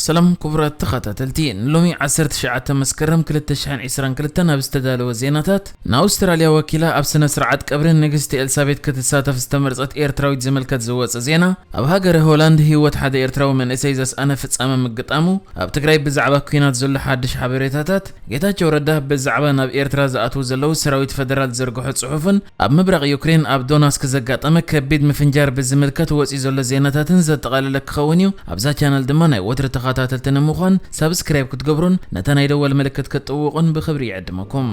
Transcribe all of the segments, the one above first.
ሰላም ክቡራት ተኸታተልቲ፣ ንሎሚ ዓሰርተ ትሽዓተ መስከረም ክልተ ሽሕን ዕስራን ክልተን ኣብ ዝተዳለወ ዜናታት፣ ንኣውስትራልያ ወኪላ ኣብ ስነ ስርዓት ቀብሪ ንግስቲ ኤልሳቤት ክትሳተፍ ዝተመርጸት ኤርትራዊት ዝምልከት ዝወጸ ዜና፣ ኣብ ሃገረ ሆላንድ ህይወት ሓደ ኤርትራዊ መንእሰይ ዘስኣነ ፍጻመ ምግጣሙ፣ ኣብ ትግራይ ብዛዕባ ኲናት ዘሎ ሓድሽ ሓበሬታታት፣ ጌታቸው ረዳ ብዛዕባ ናብ ኤርትራ ዝኣትዉ ዘለዉ ሰራዊት ፈደራል ዝዘርግሖ ጽሑፍን ኣብ ምብራቕ ዩክሬን ኣብ ዶናስክ ዘጋጠመ ከቢድ ምፍንጃር ብዝምልከት ወጺኡ ዘሎ ዜናታትን ዘጠቓለለ ክኸውን እዩ። ኣብዛ ቻነል ድማ ናይ ወትሪ ተኸታተልቲ ንምዃን ሳብስክራይብ ክትገብሩን ነታ ናይ ደወል ምልክት ክትጥውቑን ብኽብሪ ይዕድመኩም።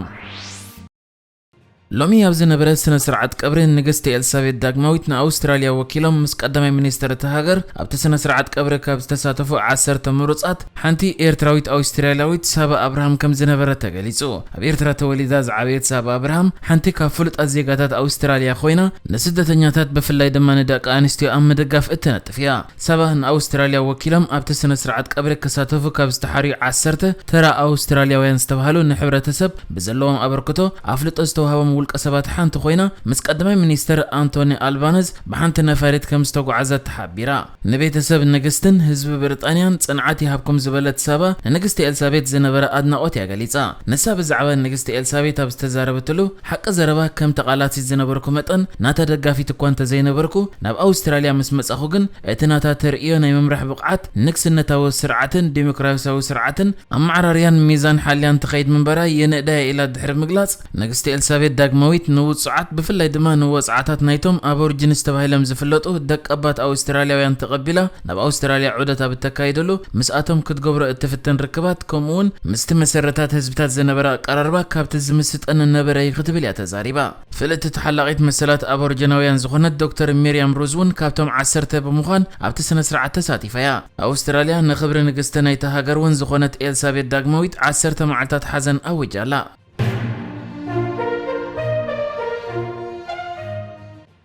ሎሚ ኣብ ዝነበረ ስነ ስርዓት ቀብሪ ንግስቲ ኤልሳቤት ዳግማዊት ንኣውስትራልያ ወኪሎም ምስ ቀዳማይ ሚኒስትር እታ ሃገር ኣብቲ ስነ ስርዓት ቀብሪ ካብ ዝተሳተፉ ዓሰርተ ምሩጻት ሓንቲ ኤርትራዊት ኣውስትራልያዊት ሳባ ኣብርሃም ከም ዝነበረ ተገሊጹ። ኣብ ኤርትራ ተወሊዳ ዝዓበየት ሳባ ኣብርሃም ሓንቲ ካብ ፍሉጣት ዜጋታት ኣውስትራልያ ኮይና፣ ንስደተኛታት ብፍላይ ድማ ንደቂ ኣንስትዮ ኣብ ምድጋፍ እትነጥፍ እያ። ሳባ ንኣውስትራልያ ወኪሎም ኣብቲ ስነ ስርዓት ቀብሪ ክሳተፉ ካብ ዝተሓርዩ ዓሰርተ ተራ ኣውስትራልያውያን ዝተባህሉ ንሕብረተሰብ ብዘለዎም ኣበርክቶ ኣፍልጦ ዝተዋህቦም ውልቀ ሰባት ሓንቲ ኮይና፣ ምስ ቀዳማይ ሚኒስትር ኣንቶኒ ኣልባነዝ ብሓንቲ ነፋሪት ከም ዝተጓዓዘት ተሓቢራ። ንቤተሰብ ንግስትን ህዝቢ ብሪጣንያን ጽንዓት ይሃብኩም ዝበለት ሳባ፣ ንንግስቲ ኤልሳቤት ዝነበረ ኣድናቖት እያ ገሊጻ። ንሳ ብዛዕባ ንግስቲ ኤልሳቤት ኣብ ዝተዛረበትሉ፣ ሓቂ ዘረባ ከም ተቓላሲት ዝነበርኩ መጠን፣ ናታ ደጋፊት እኳ እንተዘይነበርኩ፣ ናብ ኣውስትራልያ ምስ መጻኹ ግን፣ እቲ ናታ ተርእዮ ናይ ምምራሕ ብቕዓት፣ ንግስነታዊ ስርዓትን ዲሞክራሲያዊ ስርዓትን ኣመዓራርያን ሚዛን ሓልያን ትኸይድ ምንባራ የንእዳ እየ ኢላ ድሕሪ ምግላጽ፣ ንግስቲ ኤልሳቤት ዳግማዊት ንውጹዓት፣ ብፍላይ ድማ ንወጽዓታት ናይቶም ኣቦርጂንስ ተባሂሎም ዝፍለጡ ደቀባት ኣውስትራልያውያን ተቐቢላ፣ ናብ ኣውስትራልያ ዑደት ኣብ እተካይደሉ፣ ምስኣቶም ክትገብሮ እትፍትን ርክባት፣ ከምኡውን ምስቲ መሰረታት ህዝብታት ዝነበረ ኣቀራርባ፣ ካብቲ ዝምስጠኒ ነበረ እዩ ክትብል እያ ተዛሪባ። ፍልጥቲ ተሓላቒት መሰላት ኣቦርጂናውያን ዝኾነት ዶክተር ሚርያም ሩዝ እውን ካብቶም ዓሰርተ ብምዃን ኣብቲ ስነ ስርዓት ተሳቲፋ እያ። ኣውስትራልያ ንኽብሪ ንግስቲ ናይታ ሃገር እውን ዝኾነት ኤልሳቤት ዳግማዊት ዓሰርተ መዓልታት ሓዘን ኣዊጃ ኣላ።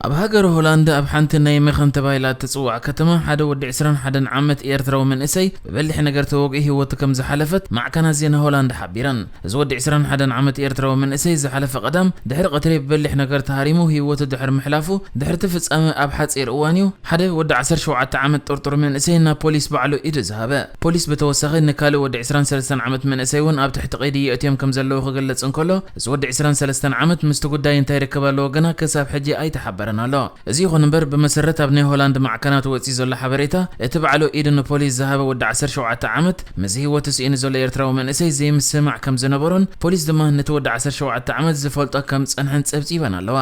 ኣብ ሃገረ ሆላንድ ኣብ ሓንቲ ናይ መኸን ተባሂላ እትጽዋዕ ከተማ ሓደ ወዲ ዕስራን ሓደን ዓመት ኤርትራዊ መንእሰይ ብበሊሕ ነገር ተወጊኡ ህይወቱ ከም ዝሓለፈት ማዕከናት ዜና ሆላንድ ሓቢረን። እዚ ወዲ ዕስራን ሓደን ዓመት ኤርትራዊ መንእሰይ ዝሓለፈ ቀዳም ድሕሪ ቀትሪ ብበሊሕ ነገር ተሃሪሙ ህይወቱ ድሕሪ ምሕላፉ፣ ድሕሪ እቲ ፍጻመ ኣብ ሓጺር እዋን እዩ ሓደ ወዲ ዓሰርተ ሸውዓተ ዓመት ጥርጡር መንእሰይ ናብ ፖሊስ ባዕሉ ኢዱ ዝሃበ። ፖሊስ ብተወሳኺ ንካልእ ወዲ ዕስራን ሰለስተን ዓመት መንእሰይ እውን ኣብ ትሕቲ ቀይዲ የእትዮም ከም ዘለዉ ክገልጽ እንከሎ፣ እዚ ወዲ ዕስራን ሰለስተን ዓመት ምስቲ ጉዳይ እንታይ ርክብ ኣለዎ ግና ክሳብ ሕጂ ኣይተሓበረን ኣሎ። እዚ ይኹን እምበር፣ ብመሰረት ኣብ ናይ ሆላንድ ማዕከናት ወጺኡ ዘሎ ሓበሬታ፣ እቲ ባዕሉ ኢዱ ንፖሊስ ዝሃበ ወዲ ዓሰርተ ሸውዓተ ዓመት፣ ምስ ህይወቱ ስኢኑ ዘሎ ኤርትራዊ መንእሰይ ዘይምስምማዕ ከም ዝነበሮን፣ ፖሊስ ድማ ነቲ ወዲ ዓሰርተ ሸውዓተ ዓመት ዝፈልጦ ከም ዝጸንሐን ጸብጺበን ኣለዋ።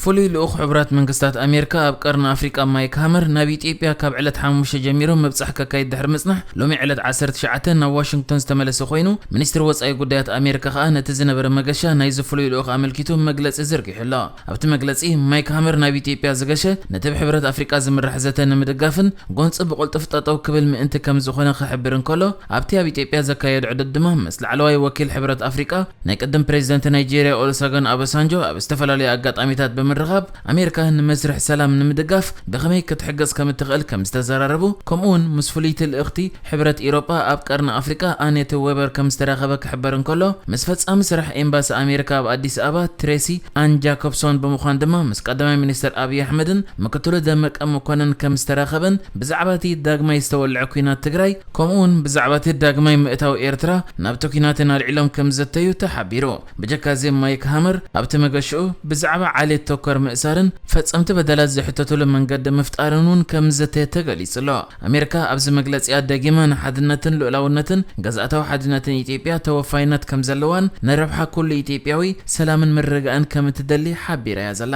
ፍሉይ ልኡኽ ሕቡራት መንግስታት ኣሜሪካ ኣብ ቀርኒ ኣፍሪቃ ማይክ ሃመር ናብ ኢትዮጵያ ካብ ዕለት ሓሙሽተ ጀሚሩ ምብጻሕ ከካይድ ድሕሪ ምጽናሕ፣ ሎሚ ዕለት ዓሰርተ ትሽዓተ ናብ ዋሽንግቶን ዝተመለሰ ኮይኑ፣ ሚኒስትሪ ወጻኢ ጉዳያት ኣሜሪካ ከኣ ነቲ ዝነበረ መገሻ ናይዚ ፍሉይ ልኡኽ ኣመልኪቱ መግለጺ ዘርጊሑ ኣሎ። ኣብቲ መግለጺ፣ ማይክ ሃመር ናብ ኢትዮጵያ ዝገሸ ነቲ ብሕብረት ኣፍሪቃ ዝምራሕ ዘተ ንምድጋፍን ጎንጺ ብቕልጡፍ ጠጠው ክብል ምእንቲ ከም ዝኾነ ክሕብር እንከሎ፣ ኣብቲ ኣብ ኢትዮጵያ ዘካየዶ ዑደት ድማ ምስ ላዕለዋይ ወኪል ሕብረት ኣፍሪቃ፣ ናይ ቅድም ፕሬዚደንት ናይጄርያ ኦሉሰገን ኦባሳንጆ ኣብ ዝተፈላለዩ ኣጋጣሚታት ብምርኻብ፣ ኣሜሪካ ንመስርሕ ሰላም ንምድጋፍ ብኸመይ ክትሕገዝ ከም እትኽእል ከም ዝተዘራረቡ፣ ከምኡ እውን ምስ ፍልይቲ ልእኽቲ ሕብረት ኢሮጳ ኣብ ቀርኒ ኣፍሪቃ ኣኔት ዌበር ከም ዝተራኸበ ክሕበር እንከሎ፣ ምስ ፈጻሚ ስራሕ ኤምባሲ ኣሜሪካ ኣብ ኣዲስ ኣበባ ትሬሲ ኣን ጃኮብሶን ብምዃን ድማ ምስ ቀዳማይ ሚኒስትር ኣብዪ ኣሕመድን ምክትሉ ደመቀ መኮንን ከም ዝተራኸበን፣ ብዛዕባ እቲ ዳግማይ ዝተወልዐ ኲናት ትግራይ፣ ከምኡ እውን ብዛዕባ እቲ ዳግማይ ምእታው ኤርትራ ናብቲ ኲናትን ኣልዒሎም ከም ዝዘተዩ ተሓቢሩ። ብጀካ እዚ፣ ማይክ ሃመር ኣብቲ መገሽኡ ብዛዕባ ዓሌት ተኮር ምእሳርን ፈጸምቲ በደላት ዝሕተቱሉ መንገዲ ምፍጣርን እውን ከም ዝዘተየ ተገሊጹ ኣሎ። ኣሜሪካ ኣብዚ መግለጺኣ ደጊማ ንሓድነትን ልኡላውነትን ግዝኣታዊ ሓድነትን ኢትዮጵያ ተወፋይነት ከም ዘለዋን፣ ንረብሓ ኩሉ ኢትዮጵያዊ ሰላምን ምርግጋእን ከም እትደሊ ሓቢራ እያ ዘላ።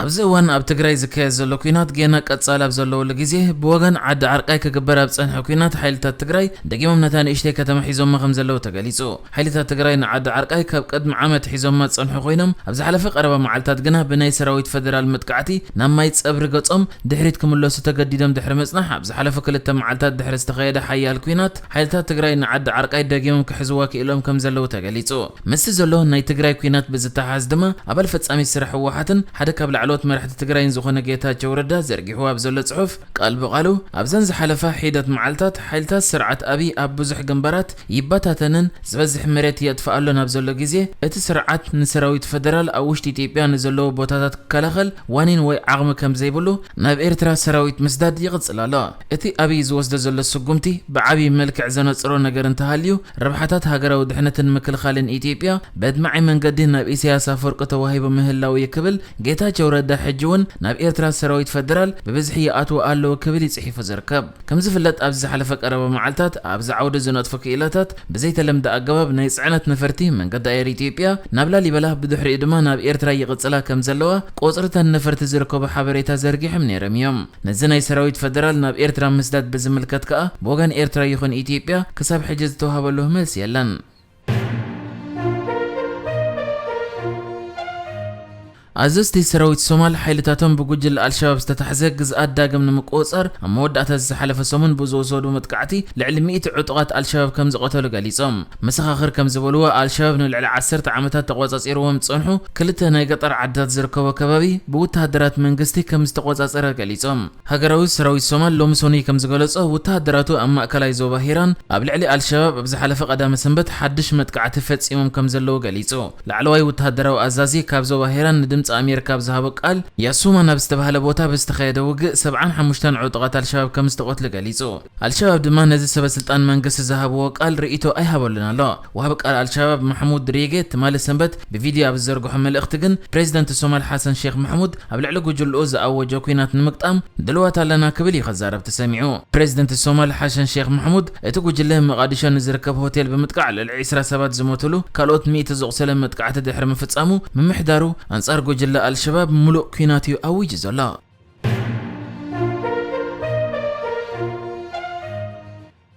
ኣብዚ እዋን ኣብ ትግራይ ዝካየድ ዘሎ ኲናት ገና ቀጻሊ ኣብ ዘለወሉ ግዜ፣ ብወገን ዓዲ ዓርቃይ ክግበር ኣብ ጸንሐ ኲናት፣ ሓይልታት ትግራይ ደጊሞም ነታ ንእሽተይ ከተማ ሒዞማ ከም ዘለዉ ተገሊጹ። ሓይልታት ትግራይ ንዓዲ ዓርቃይ ካብ ቅድሚ ዓመት ሒዞማ ዝጸንሑ ኮይኖም፣ ኣብ ዝሓለፈ ቀረባ መዓልታት ግና ብናይ ሰራዊት ፈደራል መጥቃዕቲ ናብ ማይ ጸብሪ ገጾም ድሕሪት ክምለሱ ተገዲዶም ድሕሪ ምጽናሕ፣ ኣብ ዝሓለፉ ክልተ መዓልታት ድሕሪ ዝተኻየደ ሓያል ኲናት፣ ሓይልታት ትግራይ ንዓዲ ዓርቃይ ደጊሞም ክሕዝዋ ክኢሎም ከም ዘለዉ ተገሊጹ። ምስቲ ዘሎ ናይ ትግራይ ኲናት ብዝተሓሓዝ ድማ፣ ኣባል ፈጻሚ ስራሕ ህወሓትን ሓደ ካብ ላዕለዎት መራሕቲ ትግራይን ዝኾነ ጌታቸው ረዳ ዘርጊሕዎ ኣብ ዘሎ ጽሑፍ፣ ቃል ብቓሉ ኣብዘን ዝሓለፋ ሒደት መዓልታት ሓይልታት ስርዓት ኣብይ ኣብ ብዙሕ ግንባራት ይበታተንን ዝበዝሕ መሬት የጥፍእ ኣሎ ናብ ዘሎ ግዜ፣ እቲ ስርዓት ንሰራዊት ፈደራል ኣብ ውሽጢ ኢትዮጵያ ንዘለዎ ቦታታት ክከላኸል ዋኒን ወይ ዓቕሚ ከም ዘይብሉ ናብ ኤርትራ ሰራዊት ምስዳድ ይቕጽል ኣሎ። እቲ ኣብይ ዝወስዶ ዘሎ ስጉምቲ ብዓብዪ መልክዕ ዘነጽሮ ነገር እንተሃልዩ፣ ረብሓታት ሃገራዊ ድሕነትን ምክልኻልን ኢትዮጵያ በድማዒ መንገዲ ናብ ኢሳያስ ኣፈወርቂ ተዋሂቡ ምህላው እዩ ክብል ጌታቸው ረዳ ሕጂ እውን ናብ ኤርትራ ሰራዊት ፈደራል ብብዝሒ ይኣትዉ ኣለዉ ክብል እዩ ጽሒፉ ዝርከብ። ከም ዝፍለጥ ኣብዚ ዝሓለፈ ቀረባ መዓልታት ኣብዚ ዓውዲ ዝነጥፉ ክኢላታት ብዘይተለምደ ኣገባብ ናይ ጽዕነት ነፈርቲ መንገዲ ኣየር ኢትዮጵያ ናብ ላሊበላ ብድሕሪኡ ድማ ናብ ኤርትራ ይቕጽላ ከም ዘለዋ ቁጽርተን ነፈርቲ ዝርከቦ ሓበሬታ ዘርጊሖም ነይሮም እዮም። ነዚ ናይ ሰራዊት ፈደራል ናብ ኤርትራ ምስዳድ ብዝምልከት ከኣ ብወገን ኤርትራ ይኹን ኢትዮጵያ ክሳብ ሕጂ ዝተዋህበሉ መልሲ የለን። ኣዘዝቲ ሰራዊት ሶማል ሓይልታቶም ብጉጅለ ኣልሸባብ ዝተታሕዘ ግዝኣት ዳግም ንምቁጽጻር ኣብ መወዳእታ ዝሓለፈ ሰሙን ብዝወሰዱ መጥቃዕቲ ልዕሊ ሚእቲ ዕጡቓት ኣልሸባብ ከም ዝቐተሉ ገሊጾም። መሰኻኽር ከም ዝበልዎ ኣልሸባብ ንልዕሊ ዓሰርተ ዓመታት ተቖጻጺርዎም ዝጸንሑ ክልተ ናይ ገጠር ዓድታት ዝርከቦ ከባቢ ብወተሃደራት መንግስቲ ከም ዝተቖጻጸረ ገሊጾም። ሃገራዊ ሰራዊት ሶማል ሎሚ ሰኑይ ከም ዝገለጾ፣ ወተሃደራቱ ኣብ ማእከላይ ዞባ ሂራን ኣብ ልዕሊ ኣልሸባብ ኣብ ዝሓለፈ ቀዳመ ሰንበት ሓድሽ መጥቃዕቲ ፈጺሞም ከም ዘለዉ ገሊጹ። ላዕለዋይ ወተሃደራዊ ኣዛዚ ካብ ዞባ ሂራን ንድምጺ ኣሜሪካ ኣብ ዝሃቦ ቃል፣ ያሱማ ናብ ዝተባህለ ቦታ ብዝተኻየደ ውግእ ሰብዓን ሓሙሽተን ዕጡቓት ኣልሸባብ ከም ዝተቐትሉ ገሊጹ። ኣልሸባብ ድማ ነዚ ሰበ ስልጣን መንግስቲ ዝሃብዎ ቃል ርእይቶ ኣይሃበሉን ኣሎ። ወሃቢ ቃል ኣልሸባብ ማሕሙድ ሪጌ ትማሊ ሰንበት ብቪድዮ ኣብ ዝዘርግሖ መልእኽቲ ግን፣ ፕሬዚደንት ሶማል ሓሰን ሼክ ማሕሙድ ኣብ ልዕሊ ጉጅልኡ ዝኣወጆ ኲናት ንምግጣም ድልዋት ኣለና ክብል እዩ ክዛረብ ተሰሚዑ። ፕሬዚደንት ሶማል ሓሰን ሼክ ማሕሙድ እቲ ጉጅለ መቓዲሾ ንዝርከብ ሆቴል ብምጥቃዕ ልዕሊ ዕስራ ሰባት ዝሞትሉ ካልኦት ሚእቲ ዘቑሰለ መጥቃዕቲ ድሕሪ ምፍጻሙ፣ ምምሕዳሩ ኣንጻር ጉጅለ ኣልሸባብ ምሉእ ኲናት እዩ ኣዊጁ ዘሎ።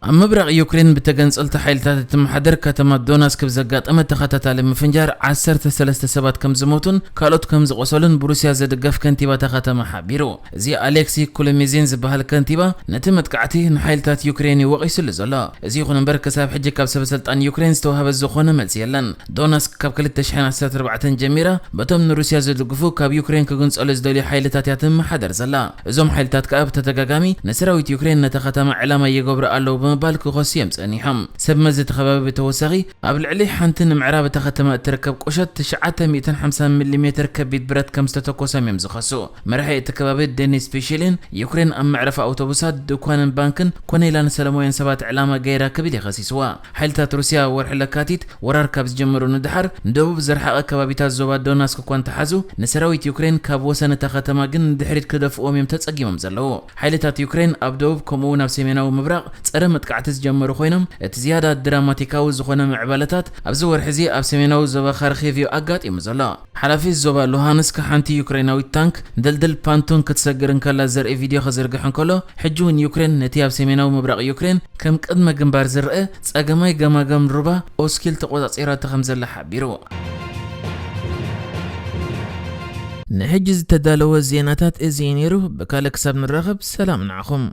ኣብ ምብራቕ ዩክሬን ብተገንጸልቲ ሓይልታት እትመሓደር ከተማ ዶናስክ ብዘጋጠመ ተኸታታሊ ምፍንጃር ዓሰርተ ሰለስተ ሰባት ከም ዝሞቱን ካልኦት ከም ዝቖሰሉን ብሩስያ ዝድገፍ ከንቲባ እታ ከተማ ሓቢሩ። እዚ ኣሌክሲ ኩለሜዜን ዝበሃል ከንቲባ ነቲ መጥቃዕቲ ንሓይልታት ዩክሬን እዩ ወቒሱሉ ዘሎ። እዚ ይኹን እምበር ክሳብ ሕጂ ካብ ሰበ ስልጣን ዩክሬን ዝተዋህበ ዝኾነ መልሲ የለን። ዶናስክ ካብ ክልተ ሽሕን ዓሰርተ ኣርባዕተን ጀሚራ በቶም ንሩስያ ዝድግፉ ካብ ዩክሬን ክግንጸሉ ዝደልዩ ሓይልታት እያ ትመሓደር ዘላ። እዞም ሓይልታት ከኣ ብተደጋጋሚ ንሰራዊት ዩክሬን ነታ ከተማ ዕላማ ይገብሩ ኣለዉ ብምባል ክኸሱ እዮም ጸኒሖም። ሰብ መዚ እቲ ከባቢ ብተወሳኺ ኣብ ልዕሊ ሓንቲ ንምዕራብ እታ ከተማ እትርከብ ቁሸት ትሽዓተ ሚእትን ሓምሳን ሚሊ ሜትር ከቢድ ብረት ከም ዝተተኮሶም እዮም ዝኸሱ። መራሒ እቲ ከባቢ ዴኒስ ፒሽሊን፣ ዩክሬን ኣብ መዕረፊ ኣውቶቡሳት፣ ድኳንን ባንክን ኮነ ኢላ ንሰላማውያን ሰባት ዕላማ ገይራ ክብል እዩ ከሲስዋ። ሓይልታት ሩስያ ወርሒ ለካቲት ወራር ካብ ዝጀመሩ ንድሓር ንደቡብ ዝረሓቐ ከባቢታት ዞባ ዶናስክ እኳ እንተሓዙ፣ ንሰራዊት ዩክሬን ካብ ወሰን እታ ከተማ ግን ንድሕሪት ክደፍእዎም እዮም ተጸጊሞም ዘለዉ። ሓይልታት ዩክሬን ኣብ ደቡብ ከምኡ እውን ኣብ ሰሜናዊ ምብራቕ ጸረ መጥቃዕቲ ዝጀመሩ ኮይኖም፣ እቲ ዝያዳ ድራማቲካዊ ዝኾነ ምዕባለታት ኣብዚ ወርሒ እዚ ኣብ ሰሜናዊ ዞባ ካርኪቭ እዩ ኣጋጢሙ ዘሎ። ሓላፊት ዞባ ሉሃንስክ ሓንቲ ዩክሬናዊት ታንክ ድልድል ፓንቱን ክትሰግር እንከላ ዘርኢ ቪድዮ ክዝርግሕ እንከሎ፣ ሕጂ እውን ዩክሬን ነቲ ኣብ ሰሜናዊ ምብራቕ ዩክሬን ከም ቅድመ ግንባር ዝረአ ጸገማይ ገማግም ሩባ ኦስኪል ተቖጻጺራቶ ከም ዘላ ሓቢሩ። ንሕጂ ዝተዳለወ ዜናታት እዚ እዩ ነይሩ። ብካልእ ክሳብ ንራኸብ ሰላም ንዓኹም።